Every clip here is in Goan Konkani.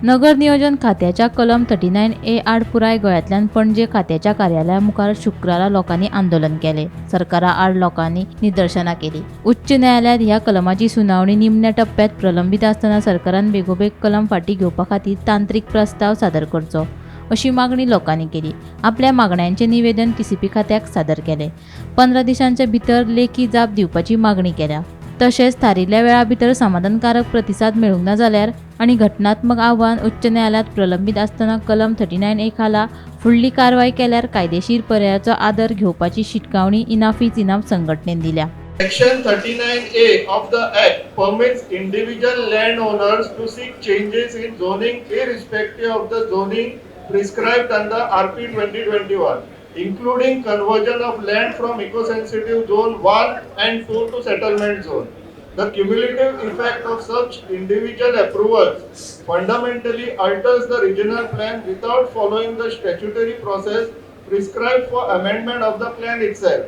नगर नियोजन खात्याच्या कलम 39A आड पुराय गोंयांतल्यान पणजे खात्याच्या कार्यालया मुखार शुक्रारा लोकांनी आंदोलन केलें. सरकारा आड लोकांनी निदर्शनां केली. उच्च न्यायालयांत ह्या कलमाची सुनावणी निमण्या टप्प्यांत प्रलंबीत आसतना सरकारान बेगोबेग कलम फाटीं घेवपा खातीर तांत्रीक प्रस्ताव सादर करचो अशी मागणी लोकांनी केली. आपल्या मागण्यांचें निवेदन टीसीपी खात्याक सादर केलें. 15 दिसांच्या भितर लेखी जाप दिवपाची मागणी केल्या. तशेंच थारिल्ल्या वेळा भितर समाधानकारक प्रतिसाद मेळूंक ना जाल्यार आनी घटनात्मक आव्हान उच्च न्यायालयांत प्रलंबीत आसतना कलम 39A खाला फुडली कारवाय केल्यार कायदेशीर पर्यायाचो आदर घेवपाची शिटकावणी इनाफ is enough संघटनेन दिल्या. Section 39A of the Act permits individual landowners to seek changes in zoning irrespective of the zoning prescribed under RP 2021, including conversion of land from eco-sensitive zone 1 and 2 to settlement zone. The cumulative effect of such individual approvals fundamentally alters the regional plan without following the statutory process prescribed for amendment of the plan itself.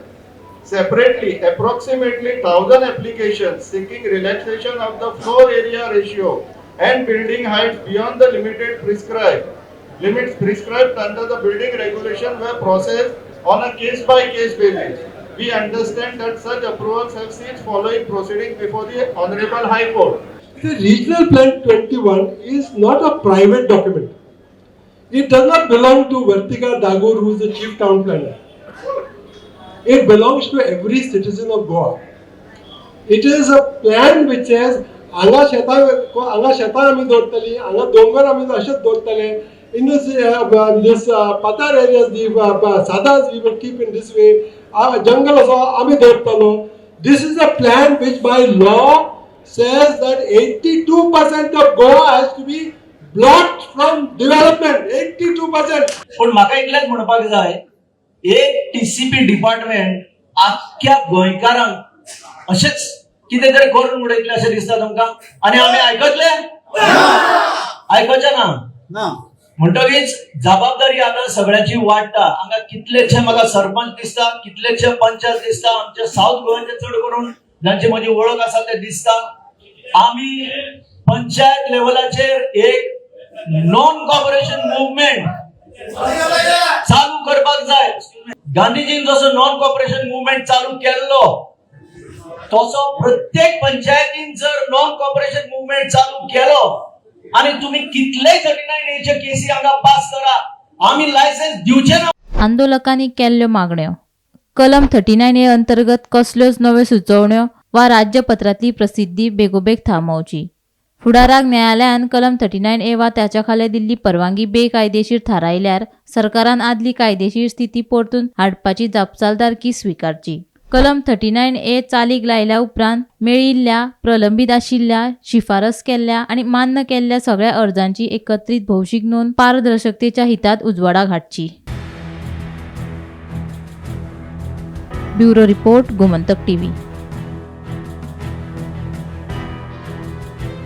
Separately, approximately 1,000 applications seeking relaxation of the floor area ratio and building heights beyond the limits prescribed under the building regulation were processed on a case-by-case basis. We understand that such approvals have ceased following proceedings before the Honorable High Court. The Regional Plan 21 is not a private document. It does not belong to Vartika Dagur, who is the chief town planner. It belongs to every citizen of Goa. It is a plan which says, हांगा शेतां, हांगा शेतां आमी दवरतली, हांगा दोंगर आमी अशेंच दवरतले, in this Patar areas, the sadas we will keep in this way, jungle असो आमी दवरतलो. This is a plan which by law says that 82% of Goa has to be blocked from development. 82%. पूण म्हाका इतलेंच म्हणपाक जाय, एक टीसीपी डिपार्टमेंट आख्ख्या गोंयकारांक अशेंच कितें तरी करून उडयतलें अशें दिसता तुमकां आनी आमी आयकतले? आयकचें ना. म्हणटकीच जबाबदारी आतां सगळ्यांची वाडटा. हांगा कितलेशे म्हाका सरपंच दिसता, कितलेशे पंचायत दिसता, आमच्या साऊथ गोंयचे चड करून जांची म्हजी वळख आसा ते दिसता. आमी पंचायत लेवलाचेर एक नॉन कॉपरेशन मुवमेंट चालू करपाक जाय. गांधीजीन जसो नॉन कॉपरेशन मुवमेंट चालू केल्लो, तसो प्रत्येक पंचायतीन जर नॉन कॉपरेशन मुवमेंट चालू केलो आणि तुम्ही कितलेय 39Aचे केसी हांगा पास करा, आमी लायसन्स दिवचे ना. आंदोलकांनी केल्ल्यो मागण्यो: कलम 39A अंतर्गत कसल्योच नव्यो सुचोवण्यो वा राज्यपत्रांतली प्रसिद्धी बेगोबेग थांबोवची. फुडाराक न्यायालयान कलम 39A वा ताच्या खाला दिल्ली परवानगी बेकायदेशीर थारायल्यार सरकारान आदली कायदेशीर स्थिती परतून हाडपाची जापसालदारकी स्विकारची. कलम 39A चालीक लायल्या उपरांत मेळिल्ल्या, प्रलंबीत आशिल्ल्या, शिफारस केल्ल्या आनी मान्य केल्ल्या सगळ्या अर्जांची एकत्रीत भौशीक नोंद पारदर्शकतेच्या हितांत उजवाडाक हाडची. Bureau report, Gomantak TV.